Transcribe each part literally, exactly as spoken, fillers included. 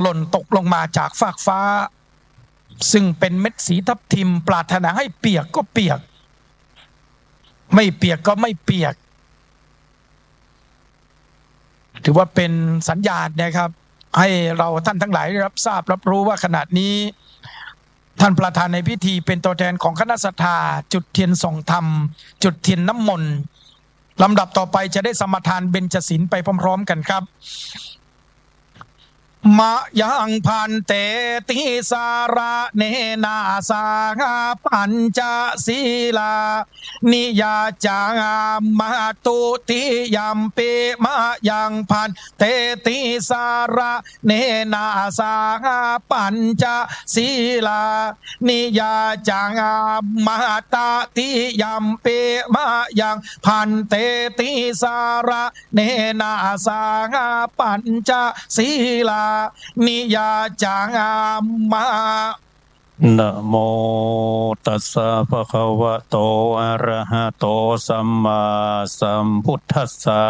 หล่นตกลงมาจากฟากฟ้า ซึ่งเป็นเม็ดสีทับทิม ปรารถนาให้เปียกก็เปียก ไม่เปียกก็ไม่เปียก ถือว่าเป็นสัญญาณนะครับ ให้เราท่านทั้งหลายได้รับทราบรับรู้ว่าขณะนี้ ท่านประธานในพิธีเป็นตัวแทนของคณะศรัทธา จุดเทียนส่องธรรม จุดเทียนน้ำมนต์ ลำดับต่อไปจะได้สมาทานเบญจศีลไปพร้อมๆ กันครับ มะยัง ภันเต ติสะระเณนะ สะหะ ปัญจสีลานิ ยาจามา ตุติยัมปิ มะยัง ภันเต ติสะระเณนะ สะหะ ปัญจสีลานิ ยาจามา ตติยัมปิ มะยัง ภันเต ติสะระเณนะ สะหะ ปัญจสีลานิ ยาจามา นะโมตัสสะ ภะคะวะโต อะระหะโต สัมมาสัมพุทธัสสะ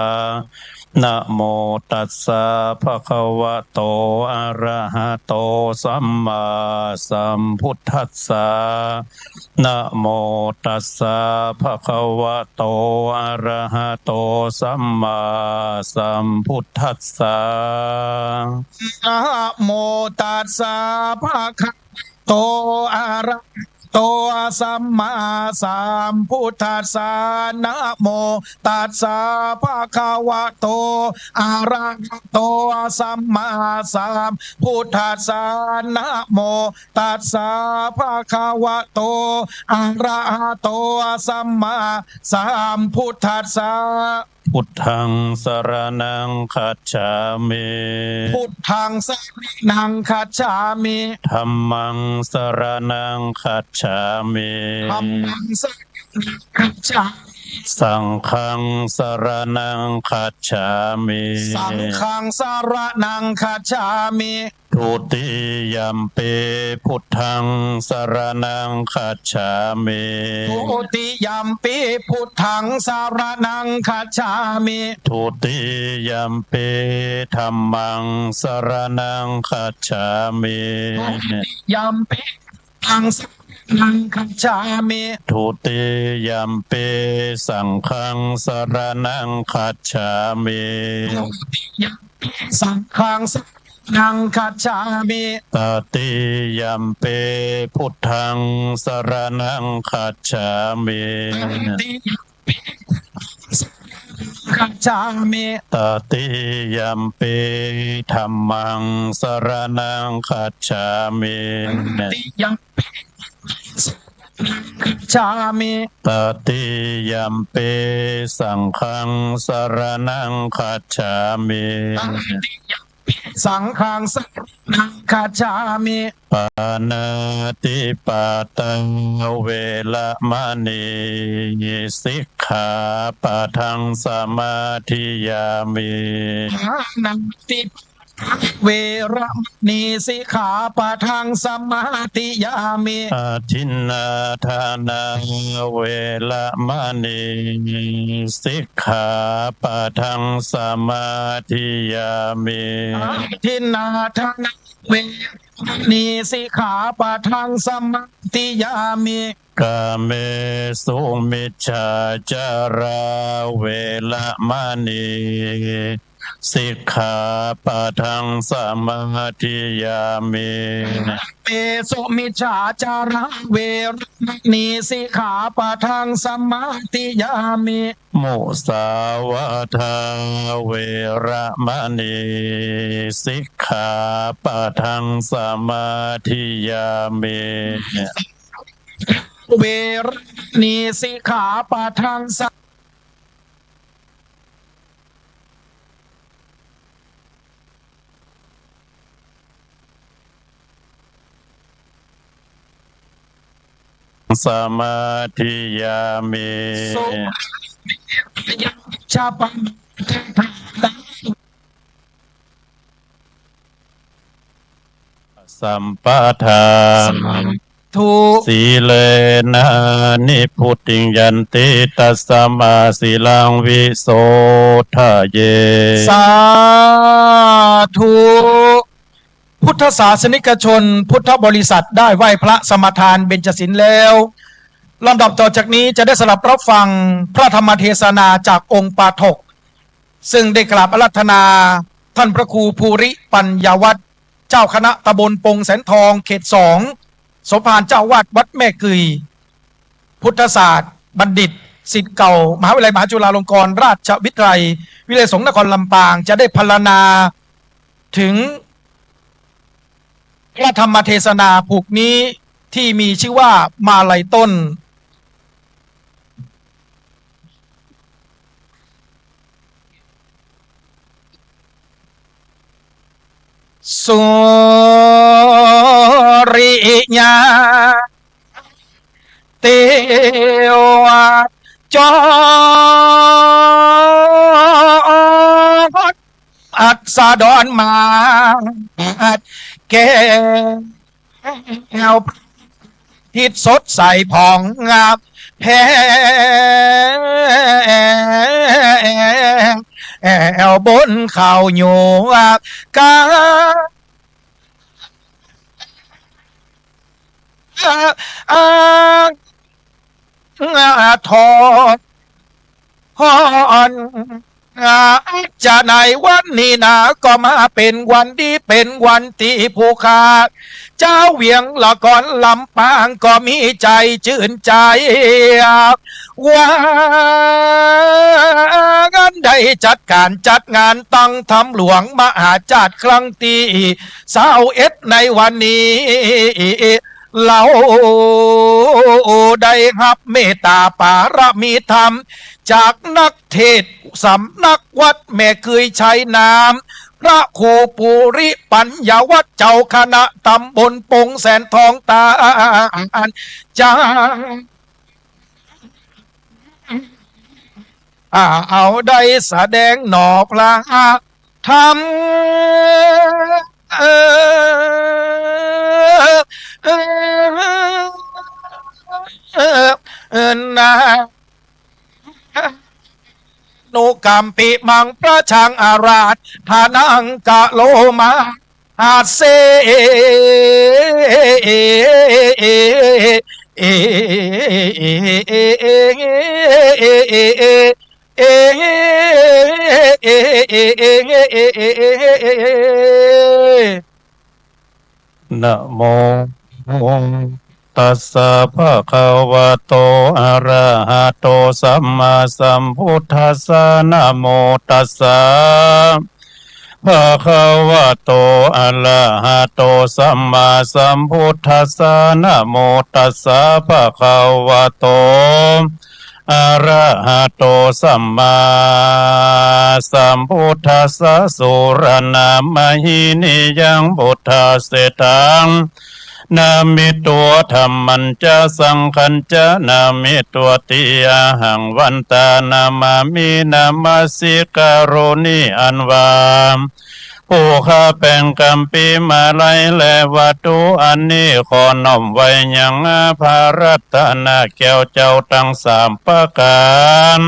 นะโมตัสสะ ภะคะวะโต อะระหะโต สัมมาสัมพุทธัสสะ นะโมตัสสะ ภะคะวะโต อะระหะโต สัมมาสัมพุทธัสสะ นะโมตัสสะ ภะคะวะโต อะระหะโต สัมมาสัมพุทธัสสะ นะโมตัสสะ ภะคะวะโต อะระหะโต สัมมาสัมพุทธัสสะ นะโมตัสสะ ภะคะวะโต อะระหะโต สัมมาสัมพุทธัสสะ พุทธัง สะระณัง คัจฉามิ พุทธัง สะระณัง คัจฉามิ ธัมมัง สะระณัง คัจฉามิ ธัมมัง สะระณัง คัจฉามิ สังฆัง สะระณัง คัจฉามิ สังฆัง สะระณัง คัจฉามิ ทุติยัมปิ พุทธัง สะระณัง คัจฉามิ ทุติยัมปิ พุทธัง สะระณัง คัจฉามิ ทุติยัมปิ ธัมมัง สะระณัง คัจฉามิ ทุติยัมปิ ธัมมัง สะระณัง คัจฉามิ ทุติยัมปิ สังฆัง สะระณัง คัจฉามิ ทุติยัม สังฆัง สะระณัง คัจฉามิ ตติยัมปิ พุทธัง สะระณัง คัจฉามิ ตติยัมปิ คัจฉามิ ตติยัมปิ ธัมมัง สะระณัง คัจฉามิ ตติยัมปิ คัจฉามิ ตติยัมปิ สังฆัง สะระณัง คัจฉามิ ตติยัมปิ สังฆัง สะระณัง คัจฉามิ ปาณาติปาตา เวระมะณี สิกขาปะทัง สมาธิยามิ ปาณาติปาตา เวระมะณี สิกขาปะทัง สมาธิยามิ อทินนาทานา เวระมะณี สิกขาปะทัง สมาธิยามิ อทินนาทานา เวระมะณี สิกขาปะทัง สมาธิยามิ กาเมสุมิจฉาจารา เวระมะณี สิกขาปะทัง สมาธิยามิ กาเมสุมิจฉาจารา เวระมะณี สิกขาปะทัง สมาธิยามิ มุสาวาทา เวระมะณี สิกขาปะทัง สมาธิยามิ เวระมะณี สิกขาปะทัง สะ สมาธิยามิ สุราเมรยะมัจจปมาทฐานา สัมปทา สาธุ สีเลนะ นิพพุติง ยันติ ตัสสมา สีลัง วิโสทะเย สาธุ พุทธศาสนิกชน พุทธบริษัทได้ไหว้พระสมาทานเบญจศีลแล้ว ลำดับต่อจากนี้จะได้สดับรับฟังพระธรรมเทศนาจากองค์ปาฐก ซึ่งได้กราบอาราธนาท่านพระครูภูริปัญญาวัฒน์ เจ้าคณะตำบลปงแสนทองเขตสอง สมภารเจ้าอาวาสวัดแม่กึย พุทธศาสตร์บัณฑิต ศิษย์เก่ามหาวิทยาลัยมหาจุฬาลงกรณราชวิทยาลัย วิทยาลัยสงฆ์นครลำปาง จะได้พรรณนาถึงพระธรรมเทศนาผูกนี้ที่มีชื่อว่ามาลัยต้น สุริยา เตวะ จอด อัสดรมา แก้ว ทิศสดใสผ่องงาม แผ่วบนเขาอยู่กา ทอน จะในวันนี้นา ก็มาเป๋นวันดี เป๋นวันตี้ผู้ข้า จาวเวียงละครลำปางก็มีใจ๋จื้นใจ๋ ว่าอั้นได้จัดก๋านจัดงานตั้งธรรมหลวงมหาชาติครั้งตี้ซาวเอ็ดในวันนี้ เฮาได้ฮับเมตต๋าปารมีธรรมจากนักเทศน์สำนักวัดแม่กึยชัยนาม พระครูภูริปัญญาวัฒน์เจ้าคณะตำบลปงแสนทองตาน จา อ่า เอาได้แสดงหน่อพระธรรม เอ่อ เอ่อ เอ่อ นา นุกัมปิมัง ประชังอาราธนัง กะโรมา อาเซ นะโม ตัสสะ ภะคะวะโต อะระหะโต สัมมาสัมพุทธัสสะ นะโม ตัสสะ ภะคะวะโต อะระหะโต สัมมาสัมพุทธัสสะ นะโม ตัสสะ ภะคะวะโต อะระหะโต สัมมาสัมพุทธัสสะ สุรณามะหิ นิยัง พุทธัสเสตัง นะมิตวา ธัมมัญจะ สังฆัญจะ นะมิตวา ติยาหัง วันตา นะมามิ นะมัสสิกาโรนิ อันว่า ผู้ข้าแป๋งกัมภีร์มาลัยและวัตถุอันนี้ ขอน้อมไว้ยังพระรัตนแก้วเจ้าตังสามประก๋าน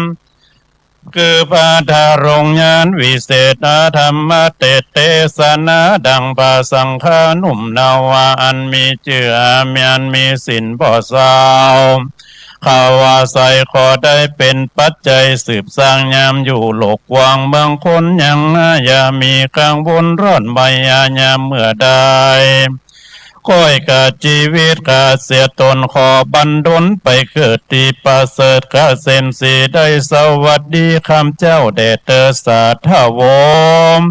คือพระธรงค์ญาณวิเศษ อาธรรมเตสน์เตสนา ดังพระสังฆาหนุ่มนาวา อันมีจื้ออาเมียนมีศีลบ่เศร้า ข้าว่าใส่ขอได้เป๋นปัจจัยสืบสร้างยามอยู่โลกกว้างเมืองคนยัง อย่ามีกังวลร้อนใบยายามเมื่อใด ก้อยกาจีวิตกาเสียตน ขอบันดลไปเกิดตี้ประเสริฐเกษมศรี ได้สวัสดีข้าพเจ้าแด่เตอสาธวงศ์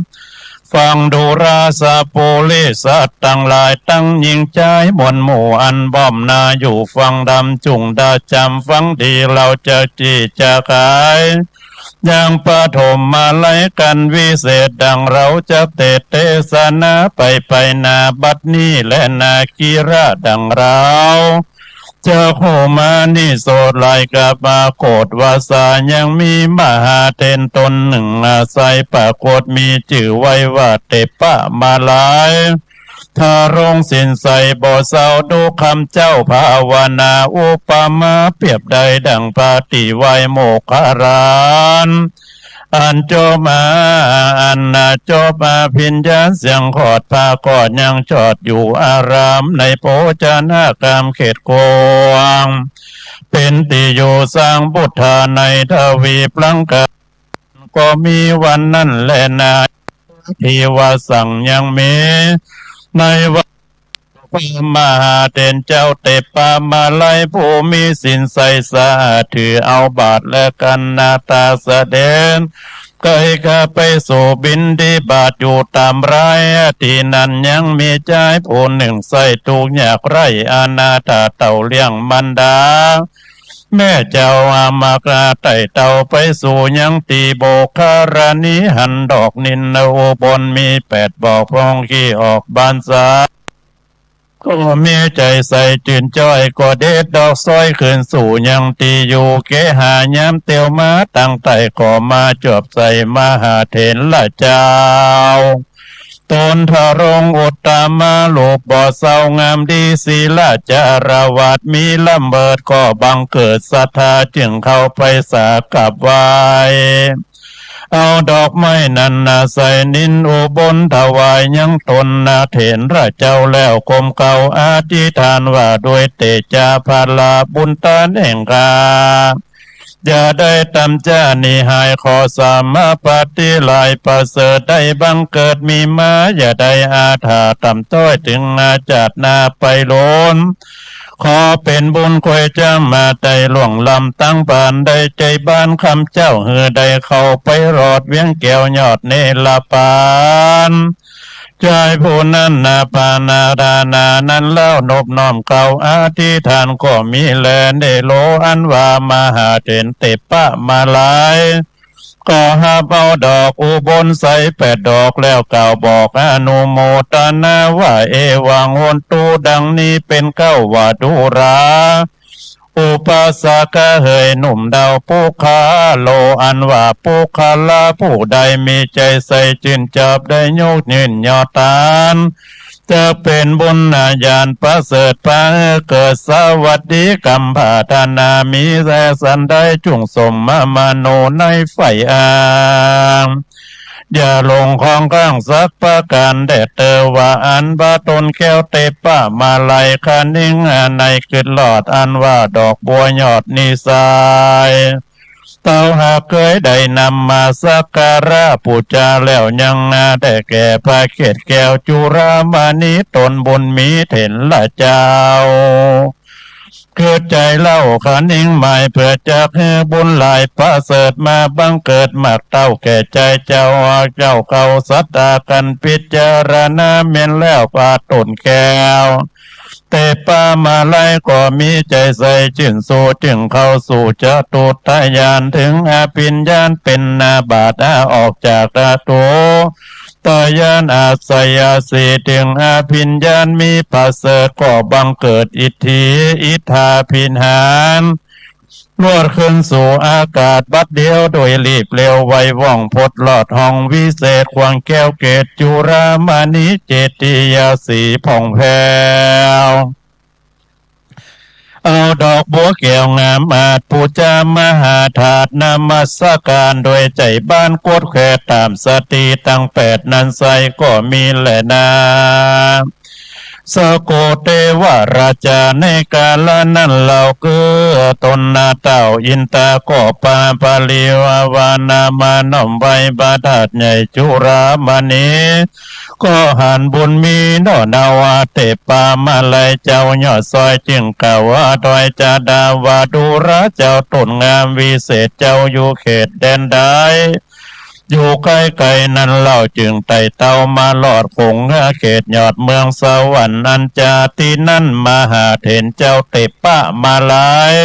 ฟังดูราสะปุริสัตว์ตังหลาย ตังญิงจายมวลหมู่ อันบ้อมหน้าอยู่ฟังธรรม จุ่งได้จ๋ำฟังดี เฮาจักจี้จักไข ยังปฐมมาลัยกัณฑ์วิเศษ ดังเฮาจักเตสน์เตสนาไป ไปหน้าบัดนี้แลนา กีราดังเฮาจักฮู้มานี้ โสดหลายกาบาโคตวาสา ยังมีมหาเถรต๋นนึ่ง อาศัยปรากฏมีจื้อไว้ว่าเทพมาลัย ธรงค์ศีลใสบ่เศร้า ดูข้าพเจ้าภาวนา อุปมาเปรียบได้ดังพระตี้ไหว้โมคคัลลาน อันจบมา อันจบอภิญญาเสี้ยงคลอดพระก็ยังจอดอยู่อารามในโภชนากามเขตกวาง เป๋นตี้อยู่สังบุทธาในทวีปลังกา ก็มีวันนั้นแลนา ที่ว่าสั่งยังมีในวัน พระมหาเถรเจ้าเตปปามาลัยผู้มีศีลใสสะอาด ถือเอาบาตรและขันนาตาเสด็จ ใค่ข้าไปสู่บิณฑบาตอยู่ต๋ามราย ตี้นั้นยังมีจายผู้นึ่งใส้ตุ๊กข์ยากไร้อนาถาเต้าเลี้ยงมารดา แม่เจ้าอามากาไต่เต้าไปสู่ยังตี้โบกคารณีหั้นดอก นินอุบลมีแปดดอก พองขี้ออกบานสา ก็มีใจ๋ใสจื้นจ้อย ก็เด็ดดอกซ้อยคืนสู่ยังตี้อยู่ เกหายามเตียวมาตางใต้ ก็มาจวบใส่มหาเถรเจ้า ต๋นทรงอุตตมรูปบ่เศร้างามดี ศีลจารวาทมีล้ำเลิศ ก็บังเกิดศรัทธาจึงเข้าไปสากราบไหว้ เอาดอกไม้นั้นนาใส่นินอุบลถวายยังต๋นนาเถรเจ้าแล้ว ก้มเกล้าอธิษฐานว่า ด้วยเตจาพละบุญตานแห่งข้า อย่าได้ตำจ๊าหนีหาย ขอสามปัตติหลายประเสริฐได้บังเกิดมีมา อย่าได้อาถรรพ์ต่ำต้อยเถิงอาจาติหน้าไปล้น ขอเป๋นบุญควยจ๊ำมาได้ล่วงล้ำตังปาน ได้ใจ๋บ้านคำเจ้า หื้อได้เข้าไปรอดเวียงแก้วยอดเนรปาน จายผู้นั้นนาปานาทานานั้นเล่านบน้อมเกล้าอธิษฐาน ก็มีแลเนโรอันว่ามหาเถรเตปปามาลัย ก็ฮับเอาดอกอุบลใสแปดดอก แล้วกล่าวบอกอนุโมทนาว่า เอวังโหนตุ ดังนี้เป๋นเกล้าว่า ดูรา อุปาสกะเหยหนุ่มเฒ่า ปุคคาโล อันว่าปุคคละผู้ใดมีใจ๋ใสจื้นจอบ ได้ยกยื่นยอดตาน จะเป๋นบุญญาณประเสริฐ พาหื้อเกิดสวัสดิกรรมปรารถนา มีแสสันใดจุ่งสมมโนในใฝ่อ้าง อย่าหลงข้องข้างสักประก๋านแต๊เตอว่า อันว่าต๋นแก้วเตปปามาลัยคะนิงในกึ๊ดรอด อันว่าดอกบัวยอดนี้ไซร้ เต้าหากเกยได้นำมาสักการะปู๋จาแล้ว ยังนาแต๊แก่พระเกศแก้วจุลมณีต๋นบุญมีเถรเจ้า กึ๊ดใจ๋เล่าคะนิงหมายเปื้อจักหื้อบุญหลายประเสริฐมาบังเกิด มักเต้าแก่ใจ๋เจ้า เจ้าเข้าศรัทธากั๋นพิจารณาแม่นแล้วว่าต๋นแก้วเตปปามาลัยก็มีใจ๋ใสจื้นสูจึ่งเข้าสู่จตุตถญาณ เถิงอภิญญาเป๋นนาบาทออกจากจตุตถญาณ อัสสยาสีเถิงอภิญญามีประเสริฐ ก็บังเกิดอิทธิ อิทธาภิหาร ลวดขึ้นสู่อากาศบัดเดียว โดยรีบเร็วไวว่อง พดลอดห้องวิเศษ ขวางแก้วเกศจุลมณี เจติยาสีผ่องแผ้ว เอาดอกบัวแก้วงามอาจปู๋จามหาธาตุ นมัสก๋านโดยใจ๋บานกวดแขวต๋ามสติตังแปดนั้นไซร้ ก็มีแลนา สโกเตวราชา ในกาละนั้นเล่า คือต๋นนาเต้าอินทาก็ปาปริวารมาน้อมไหว้พระธาตุใหญ่จุลมณี ก็หันบุญมีหน่อเนาเตปปามาลัยเจ้ายอดซอย จึงกล่าวว่า ถอยจาดาวดูราเจ้าต๋นงามวิเศษเจ้าอยู่เขตแดนใด อยู่ใก้ๆ นั้นเล่า จึงไต่เต้ามารอดขงเขตยอดเมืองสวรรค์อันจา ตี้นั้นมหาเถรเจ้าเตปปามาลัย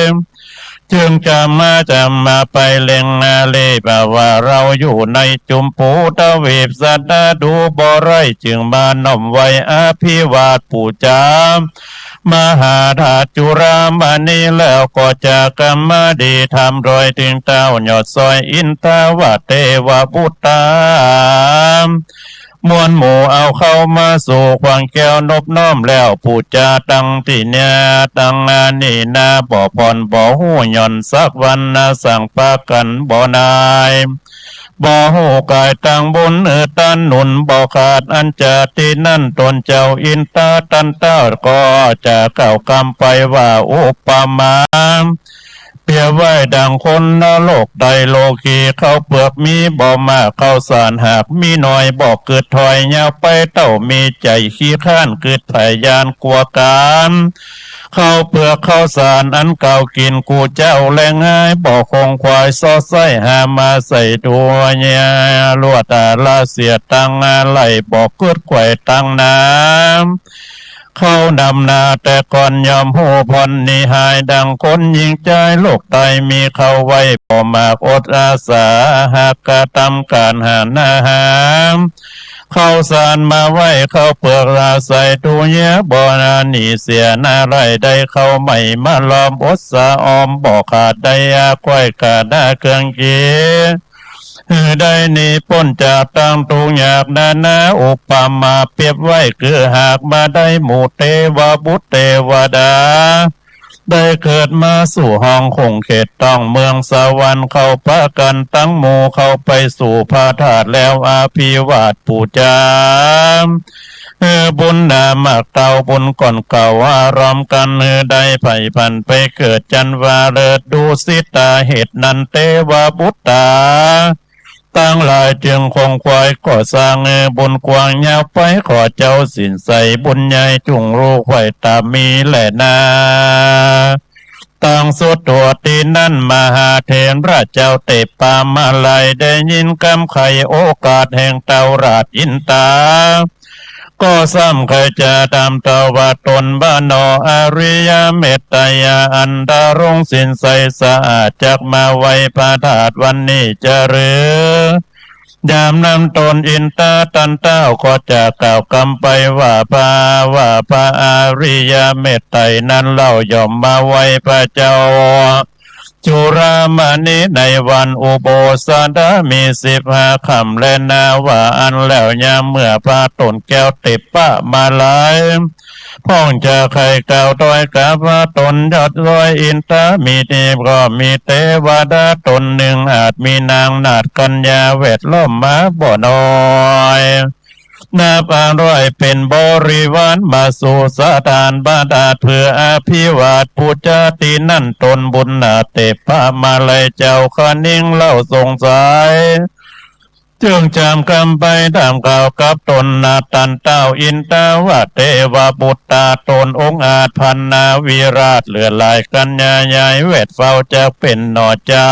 จึงจะมา จะมาไปเล็งนาเลปะว่า เราอยู่ในจุมพูทวีปสัตว์ดูบ่ได้ จึงมาน้อมไหว้อภิวาทปู๋จา มหาธาตุจุลมณีแล้ว ก็จะกำมาดีทำโดยเถิงเต้ายอดซอยอินทาวเตวบุตตา มวลหมู่เอาเข้ามาสู่ขวางแก้วนบน้อมแล้ว ปู๋จาตังตี้เนี้ยตังอานี้นา บ่ผ่อนบ่ฮู้หย่อนสักวันนา สั่งประก๋านบ่นาย บ่ฮู้ก๋ายตังบุญ เออ ต้านหนุนบ่ขาด อันจะตี้นั้น ตนเจ้าอินทาตันเต้า ก็จะกล่าวกำไปว่า อุปมา เปรียบไว้ดังคนนรกใต้โลกี ข้าวเปือกมีบ่มาก ข้าวสารหากมีน้อย บ่กึ๊ดถ้อย ยาวไปเต้า มีใจ๋ขี้คร้าน กึ๊ดผยาญกั๋วก๋าน ข้าวเปือกข้าวสารอันเก่ากิ๋น กู้เจ้าแลงหาย บ่คงขวาย เซาะใส้หามาใส่ตั๋ว เยียะลวดอาละเสียตังอาไหล่ บ่กึ๊ดไขว่ตังนา ข้าวนำนาแต่ก่อน ย่อมฮู้ผ่อนหนีหาย ดังคนหญิงจายโลกใต้ มีข้าวไว้บ่มาก อดอาสา หากกระตำก๋านหานาหา ข้าวสารมาไว้ ข้าวเปือกอาศัยตู้เยียะ บ่หนีเสียนาไหล่ ได้ข้าวใหม่มาลอม อดสะออมบ่ขาด ได้อาก้อยก๋าหน้าเครื่องเคียง หื้อได้หนีป๊นจากตังตุ๊กข์ยากนานา อุปมาเปรียบไว้คือหากบ่ได้หมู่เตวบุตรเตวดา ได้เกิดมาสู่ห้องคงเขตต้องเมืองสวรรค์ เขาปะกั๋นตังหมู่เข้าไปสู่พระธาตุแล้วอภิวาทปู๋จา เออ บุญหนามากเต้าบุญก่อนเก่า อารมณ์กั๋นหื้อได้ใฝ่ฝันไปเกิดจันวาเลิศดุสิตา เหตุนั้นเตวบุตรา ตังหลายจึงคงขวายก่อสร้าง เออ บุญกว้างยาวไป ขอเจ้าสินใสบุญใหญ่ จุ่งฮู้ใฝ่ต๋ามมีแลนา ตังสุดตั๋วตี้นั้น มหาเถระเจ้าเตปามาลัย ได้ยินกำไขโอกาสแห่งเต้าราชอินทา ก็ซ้ำใค่จะถามเต้าว่า ตนบ่หนออริยเมตไตยะ อันดำรงสินใสสะอาด จักมาไหว้พระธาตุวันนี้จะหรือ ยามนั้นตนอินทาตันเต้าก็จะกล่าวกำไปว่า พระ ว่าพระอริยเมตไตนั้นเล่า ย่อมมาไหว้พระเจ้าจุฬามณีในวันอุโบสถะ มีสิบห้าค่ำแลนา ว่าอั้นแล้ว ยามเมื่อพระต้นแก้วเตปามาลัย พ่องจะใค่กล่าวถ้อยกับว่า ตนยอดดอยอินทา มีนี้ก็มีเตวดาต๋นนึ่ง อาจมีนางนาฏกัญญาแวดล้อมมาบ่น้อย นับอันร้อยเป๋นบริวาร มาสู่สถานพระธาตุเปื้ออภิวาทปู๋จาตี้นั้น ตนบุญนาถเตปามาลัยเจ้าคะนิงเล่าสงสัย จึงจำกำไปถามกล่าวกับตนนาถตันเต้าอินทาว่า เตวบุตราต๋นองอาจพันนาวิราช เหลือหลายกัญญาใหญ่แวดเฝ้าจักเป๋นหนอเจ้า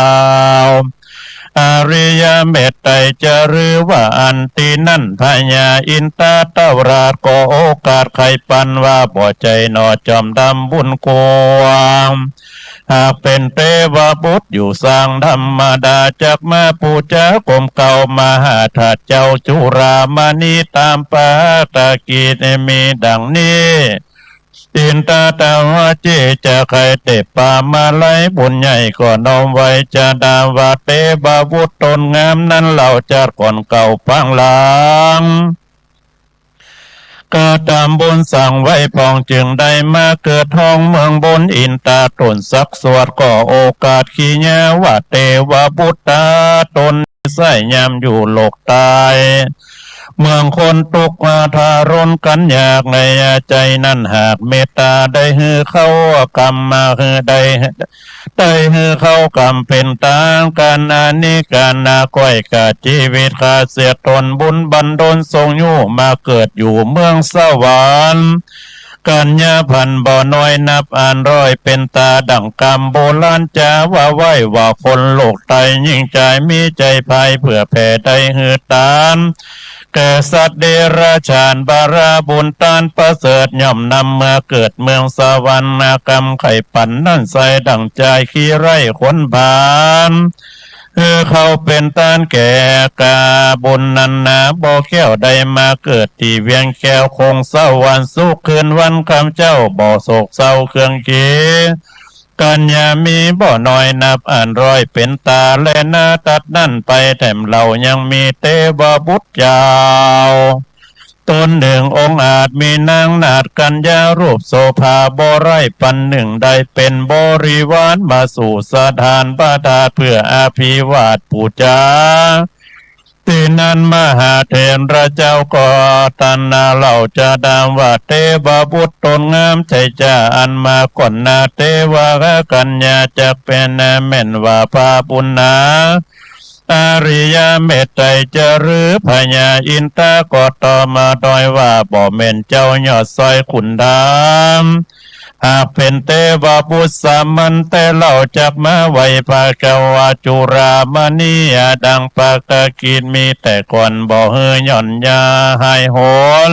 อริยเมตไตจะหรือ ว่าอั้นตี้นั้น พญาอินทาเต้าราชก็โอกาสใค่ปันว่า บ่ใจ้หนอจอมดำบุญกว้าง หากเป๋นเตวบุตรอยู่สร้างธรรมดา จักมาปู๋จากรมเกล้ามหาธาตุเจ้าจุฬามณีต๋ามปกติมีดังนี้ อินทาเต้าราชจะใค่เตปามาลัยบุญใหญ่ ก็น้อมไหว้จะดาว่า เตวบุตรต๋นงามนั้นเล่า จัดก่อนเกล้าปางหลัง กระตำบุญสั่งไว้พ่อง จึงได้มาเกิดห้องเมืองบน อินทาต๋นสักสวดก็โอกาสขียาว่า เตวบุตราต๋นใส้ยามอยู่โลกใต้ เมืองคนตุ๊กข์ทารุณกั๋นยากในใจ๋นั้น หากเมตตาได้หื้อเข้ากำมาหื้อได้ ได้หื้อเข้ากำเป๋นตางก๋านอันนี้ก๋านนาก้อยก๋าจีวิตข้าเสียต๋น บุญบันดลส่งยู้มาเกิดอยู่เมืองสวรรค์ กัญญาพันบ่น้อยนับอันร้อย เป๋นต๋าดั่งกำโบราณจ๋าว่าไว้ว่า คนโลกใต้ยิ่งใจ๋มีใจ๋ใฝ่เปื้อแผ่ได้หื้อตาน แก่สัตว์เดรัจฉาน บาราบุญตานประเสริฐ ย่อมนำเมือเกิดเมืองสวรรค์ กำใค่ปันนั้นใส่ดั่งจายขี้ไร้คนผาน หื้อเข้าเป๋นตานแก่กาบุญนั้นนา บ่แคล้วได้มาเกิดตี้เวียงแควนคงสวรรค์ สุขคืนวันค่ำเจ๊า บ่โศกเศร้าเครื่องขี กัญญามีบ่น้อยนับอันร้อยเป๋นต๋าแลนา ตัดนั้นไปแถมเล่ายังมีเตวบุตรเจ้าต๋นนึ่งองอาจมีนางนาถกัญญารูปโสภาบ่ไร้ปันนึ่ง ได้เป๋นบริวารมาสู่สถานพระธาตุเปื้ออภิวาทปู๋จา ตี้นั้นมหาเถระเจ้าก็ตรัสนาเล่าจาดำว่า เตวบุตรต๋นงามใจ๋จ้า อันมาก่อนหน้าเตวกัญญาจักแป๋นแม่นว่า พระบุญนา อริยเมตไตรจะหรือ พญาอินทาก็ตอบมาตวยว่า บ่แม่นเจ้ายอดชายขุนธรรม หากเป๋นเตวบุตรสามัญแต๊เล่าจักมาไหว้พระแก้วจุฬามณี ดังปกติมีแต่ก่อน บ่หื้อหย่อนยาหายโหน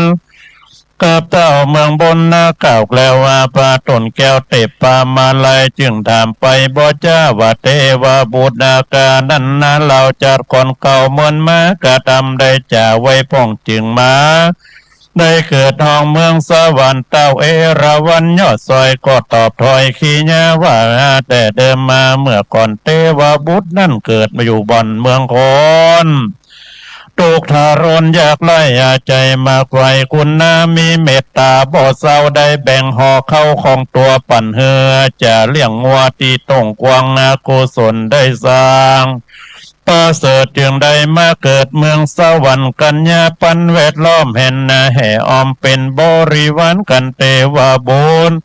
กับเต้าเมืองบนนะ กล่าวแล้วว่า พระต้นแก้วเตปปามาลัยจึงถามไปบ่จ้าว่า เตวบุตรนาคานั้นนา เล่าจักก่อนเก่าเมินมากระทำใดจ๋าไว้พ่องจึงมา ได้เกิดห้องเมืองสวรรค์ เต้าเอราวัณยอดชายก็ตอบถ้อยขีญาว่า แต่เดิมมาเมื่อก่อนเตวบุตรนั้นเกิดมาอยู่บ่อนเมืองคน ทุกข์ทรนยากไร้ อาใจ๋มากใฝ่คุณนา มีเมตต๋าบ่เศร้า ได้แบ่งห่อข้าวของตั๋วปันเฮือ จะเลี้ยงงัวตี้ต้งกว้าง นากุศลได้สร้าง ประเสริฐจึงได้มาเกิดเมืองสวรรค์ กัญญาปันแวดล้อมแห่นนา แห่อ้อมเป๋นบริวารกั๋น เตวบุตร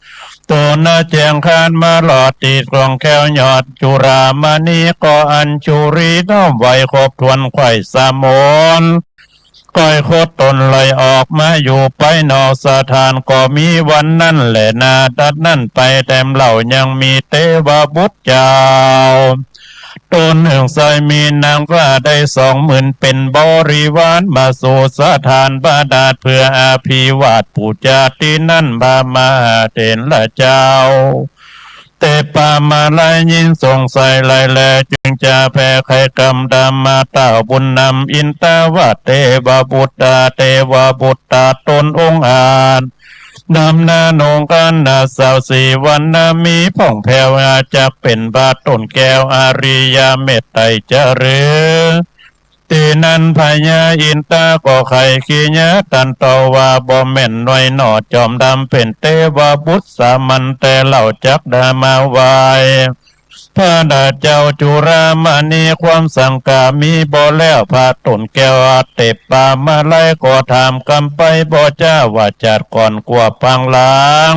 ต๋นนาแจ้งคานมารอด ตี้คล่องแคล่วยอดจุฬามณี ก็อัญชุลีน้อมไหว้ครบถ้วนไขว่สามน ก้อยคดต๋นไหลออกมาอยู่ไปนอกสถาน ก็มีวันนั้นแลนา ตัดนั้นไปแถมเล่ายังมีเตวบุตรเจ้าต๋นหนึ่ง ใส่มีนางฟ้าได้สองหมื่นเป๋นบริวาร มาสู่สถานบาดาลเพื่ออภิวาทปู๋จาตี้นั้น พระมหาเถระเจ้า เตปปามาลัยยินสงสัยไหลแล จึงจะแผ่ไขกำถามมาเต้าบุญนำอินทาว่า เตวบุตรา เตวบุตราต๋นองอาจ ดำนาโหนงขันนาสาวสีวรรณา มีผ่องแผ้วอาจักเป๋นพระต้นแก้วอริยเมตไตรจะหรือ ตี้นั้นพญาอินทาก็ไขขีญาตรัสตอบว่า บ่แม่นหน่อยหนอ จอมดำเป๋นเตวบุตรสามัญแต๊เล่าจักได้มาไหว้ พระดาเจ้าจุฬามณี ความสังกามีบ่แล้ว พระต้นแก้วเตปปามาลัยก็ถามกำไปบ่จ้าว่า จัดก่อนกว่าปางหลัง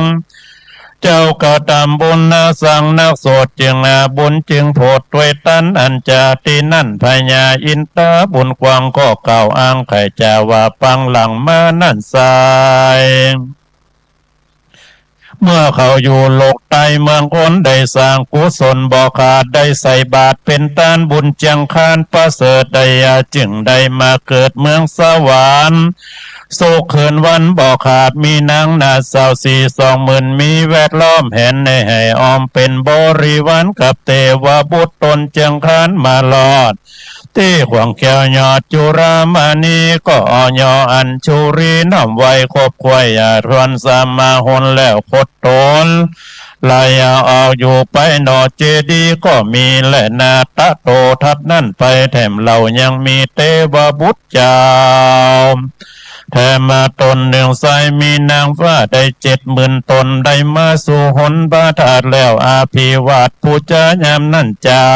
เจ้ากระทำบุญนาสังนัก โสดจึงอาบุญจึงโผดตวยตัน อันจาตี้นั้นพญาอินทาบุญกว้างก็กล่าวอ้างไขจาว่า ปางหลังมานั้นไซร้ เมื่อเขาอยู่โลกใต้เมืองคนได้สร้างกุศลบ่ขาด ได้ใส่บาตรเป๋นตานบุญเจียงคานประเสริฐได้ยา จึงได้มาเกิดเมืองสวรรค์ สุขคืนวันบ่ขาด มีนางนาสาวสีสองหมื่น มีแวดล้อมแหนในให้อ้อมเป๋นบริวารกับเตวบุตรต๋นเจียงคานมารอด ตี้ขวางแก้วยอดจุฬามณี ก็อ่อยออัญชุลีน้อมไหว้คบไขว่อาทรสมาหนแล้วคดต๋น ไหลออกอยู่ไปนอกเจดีย์ก็มีแลนา ตะโตถัดนั้นไปแถมเล่ายังมีเตวบุตรเจ้า แถมมาต๋นหนึ่งไซร้ มีนางฟ้าได้เจ็ดหมื่นต๋น ได้มาสู่หนพระธาตุแล้ว อภิวาทปู๋จายามนั้นเจ้า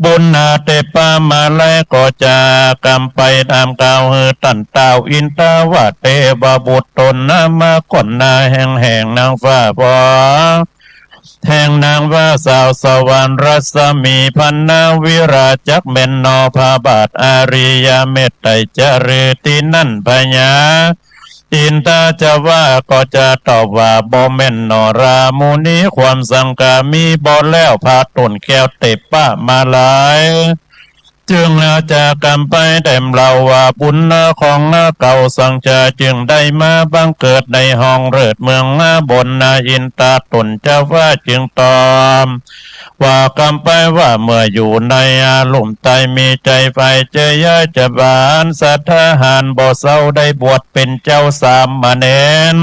บุญนาเตปปามาลัยก็จะกำไปตามกล่าวหื้อตันเต้าอินทาว่า เตวบุตรต๋นนามาก่อนนาแห่งแห่งนางฟ้าพอ แห่งนางว่าสาวสวรรค์รัศมีพันนาวิราชจักแม่นหนอ พระบาทอริยเมตไตรจะหรือ ตี้นั้นพญาอินทาจะว่าก็จะตอบว่า บ่แม่นหนอรามุนี ความสังกามีบ่แล้ว พระต้นแก้วเตปปามาลัย จึงอาจะกำไปแถมเล่าว่า บุญนาของนาเก่าสังจาจึงได้มาบังเกิดในห้องเลิศเมืองนาบน นาอินทาต๋นจะว่าจึงตอบ ว่ากำไปว่า เมื่ออยู่ในอาลุ่มใต้มีใจ๋ใฝ่เจยาจะบาลสัตทหารบ่เศร้า ได้บวชเป๋นเจ้าสามเณร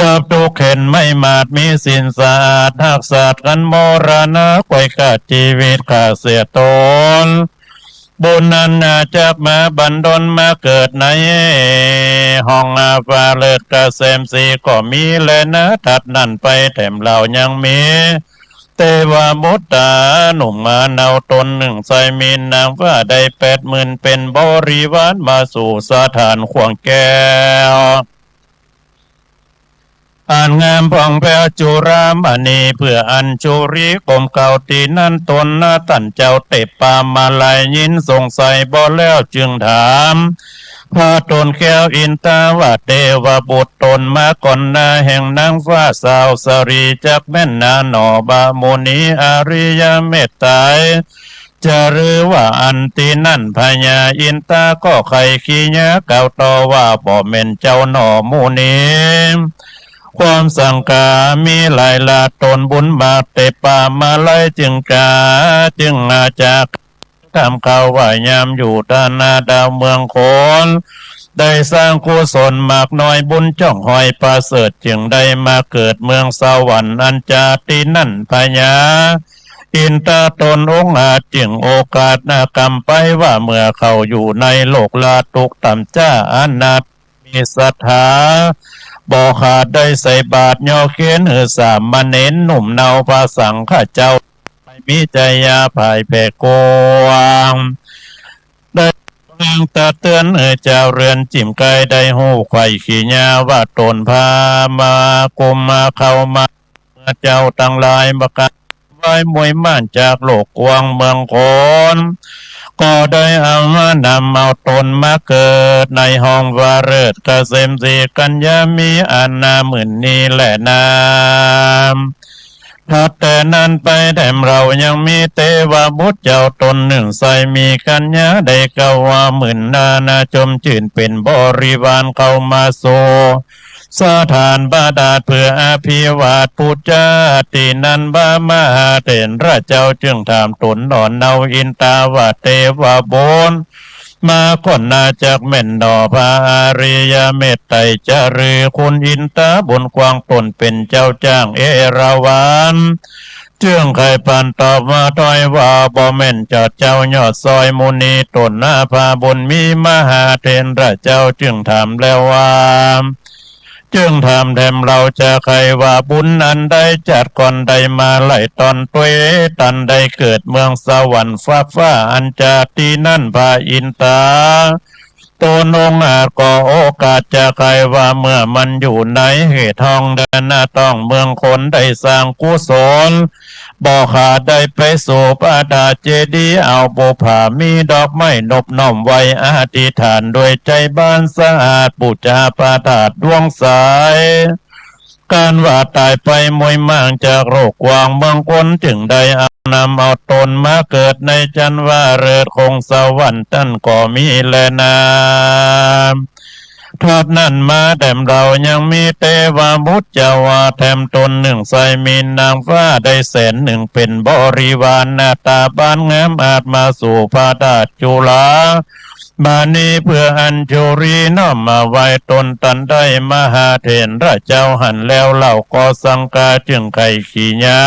ดับทุกข์เข็ญไม้มาด มีศีลสะอาด ฮักษากั๋นมรณะ ไขว่ฆ่าจีวิตฆ่าเสียต๋น บุญนั้นอาจักมาบันดลมาเกิดในห้องอาฟ้าเลิศเกษมสีก็มีแลนา ถัดนั้นไปแถมเล่ายังมี เตวบุตตาหนุ่มมาเนาต๋นนึ่งใส่มีนางฟ้าได้แปดหมื่นเป๋นบริวารมาสู่สถานขวงแก้ว อันงามผ่องแผ้วจุฬามณี เปื้ออัญชุลีก้มเกล้าตี้นั้น ต๋นนาต้านเจ้าเตปามาลัยยินสงสัยบ่แล้วจึงถาม พระต๋นแก้วอินตาว่า เตวบุตรต๋นมาก่อนหน้าแห่งนางฟ้าสาวสะหลี จักแม่นนาหนอ บ่ามุนีอริยเมตไตร จะหรือว่าอันตี้นั้น พญาอินตาก็ใค่ขี้หน้ากล่าวต่อว่า บ่แม่นเจ้าหนอมุนี ความสังกามีหลายหลาก ต๋นบุญมากเตปามาลัยจึงกา จึงมาจาก ถามเขาว่ายามอยู่ต้านนาดาวเมืองคน ได้สร้างกุศลมากน้อย บุญจ้องหอยประเสริฐ จึงได้มาเกิดเมืองสวรรค์ อันจาตี้นั้น พญาอินตาต๋นองอาจจึงโอกาสหน้ากำไปว่า เมื่อเขาอยู่ในโลกลาตุกต่ำจ๊าอนาถ มีศรัทธา บ่ขาดได้ใส่บาตร ย่อเฆียนหื้อสามเณรหนุ่มเนา พระสังฆเจ้า มีจรรยาภายแผ่กว้าง ได้วางตักเตือนหื้อเจ้าเรือนจิ่มใก้ ได้ฮู้ใค่ขี้หน้าว่าต๋นพามากุมมาเข้ามา เมื่อเจ้าตังหลายประก๋าน ไว้มวยม่านจากโลกกว้างเมืองคน ก็ได้เอามานำเอาต๋นมาเกิดในห้องว่าเลิศเกษมสีกัญญา มีอานาหมื่นนี้แลนา ถัดแต่นั้นไปแถมเฮายังมีเตวบุตรเจ้าต๋นนึ่ง ใส่มีกัญญาได้เกล้าว่าหมื่นนานา จมจื้นเป๋นบริวารเข้ามาสู่ สถานพระธาตุเปื้ออภิวาทปู๋จาตี้นั้น บ่ามหาเถระเจ้าจึงถามต๋นหนอเนาอินตาว่า เตวบุตร มาก่อนหน้าจักแม่นหนอ พระอริยเมตไตรจะหรือ คุณอินตาบุญกว้างต๋นเป๋นเจ้าจ้างเอราวัณ จึงใค่ปันตอบมาถ้อยว่า บ่แม่นจอดเจ้ายอดซอยมุนี ต๋นนาพาบุญมีมหาเถระเจ้าจึงถามแล้วว่า จึงถามแถมเฮาจะใค่ว่าบุญอันใดจัดก่อนได้มาหลายต๋อน ตวยตันได้เกิดเมืองสวรรค์ฟากฟ้า อันจาตี้นั้นพระอินตา ต๋นองอาจก็โอกาสจะใค่ว่า เมื่อมันอยู่ในเหตุห้องแดนนาต้องเมืองคนได้สร้างกุศล บ่ขาดได้ไปสู่พระธาตุเจดีย์ เอาบุปผามีดอกไม้นบน้อมไหว้อธิษฐานด้วยใจ๋บานสะอาด ปู๋จาพระธาตุดวงใส ก๋านว่าต๋ายไปมวยม่านจากโลกกว้างเมืองคน จึงได้เอานำเอาต๋นมาเกิดในจันวาฤกษ์ของสวรรค์นั้นก็มีแลนา ถัดนั้นมาแถมเฮายังมีเตวบุตรเจ้าว่าแถมต๋นนึ่ง ใส่มีนางฟ้าได้แสนนึ่งเป๋นบริวาร หน้าต๋าบานงามอาจมาสู่พระธาตุจุฬา บาดนี้เปื้ออัญชุลีน้อมมาไหว้ต๋นตันได้มหาเถระเจ้าหันแล้ว เฮาก็สังกาจึงใค่ขี้หน้า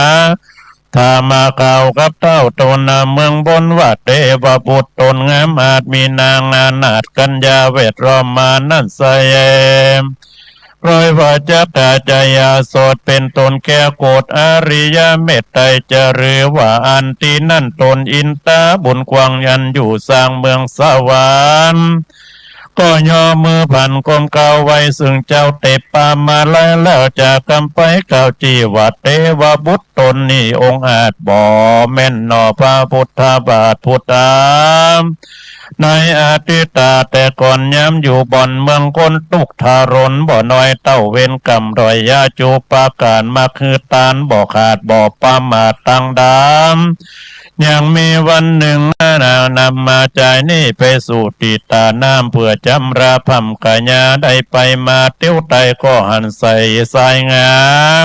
ถามมาข่าวกับเต้าต๋นนาเมืองบนว่า เตวบุตรต๋นงามอาจมีนางอานาถกัญญาแวดล้อมมานั้นไส้ ร้อยว่าจักตาจยาโสตเป๋นต๋นแก้วโกศอริยเมตไตรจะหรือว่าอันตี้นั้นต๋นอินตาบุญกว้างอันอยู่สร้างเมืองสวรรค์ ก็ย่อมือผันก้มเกล้าไหว้ซึ่งเจ้าเตปามาลัยแล้วจะกำไปกล่าวจีว่า เตวบุตรต๋นนี้องอาจบ่แม่นหนอพระพุทธบาทพุทธา ในอดีตแต่ก่อนยามอยู่บ่อนเมืองคนทุกข์ทรนบ่น้อยเต้าเวรกรรมด้อยยาจุปการมักหื้อตานบ่ขาดบ่ประมาทตังดำ ยังมีวันนึ่งนางนำมาจ่ายหนี้ไปสู่ตี้ต๋าน้ำเปื้อจำระพร่ำกะยาได้ไปมาเตียวไตก็หันใส่สายงา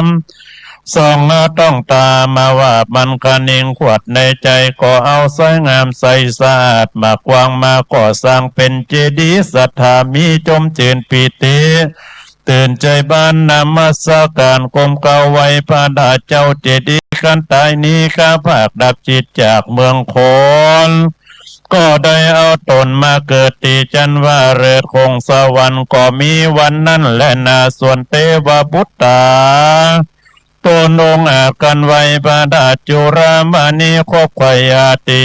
ม ส่องเอาต้องต๋ามาว่ามันคะนิงขวัญในใจ๋ก็เอาสายงามใสสะอาดมากว้างมาก่อสร้างเป๋นเจดีย์ศรัทธามีจมจื้นปีติ ตื่นใจ๋บานนมัสการก้มเกล้าไหว้พระดาเจ้าเจดีย์ คันต๋ายนี้ข้าพากดับจิตจากเมืองคน ก็ได้เอาต๋นมาเกิดตี้จันวาฤกษ์คงสวรรค์ก็มีวันนั้นแลนา ส่วนเตวบุตตา ตนองค์อาจกันไว้ประดับจุฬามณีคบไขว่อาตี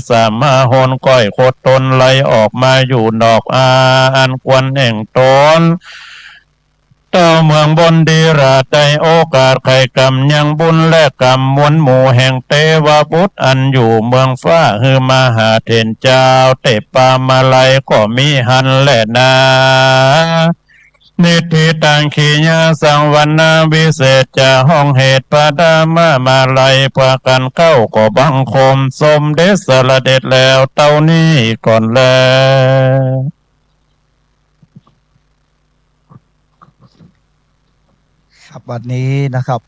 สามหนก้อยคดตนไหลออกมาอยู่นอกอาอันควรแห่งตน เต้าเมืองบนดีราชได้โอกาสไขกรรมยังบุญและกรรมมวลหมู่แห่งเตวบุตรอันอยู่เมืองฟ้า หื้อมหาเถรเจ้าเตปามาลัยก็มีหั้นแลนา นิฏฐิตัง ขีณาสังวรรณา วิเศษจา ห้องเหตุประดามามาลัยประการเก้า ก็บังคมสมเด็จเสด็จแล้วเต้านี้ก่อนแล ครับ บัดนี้นะครับ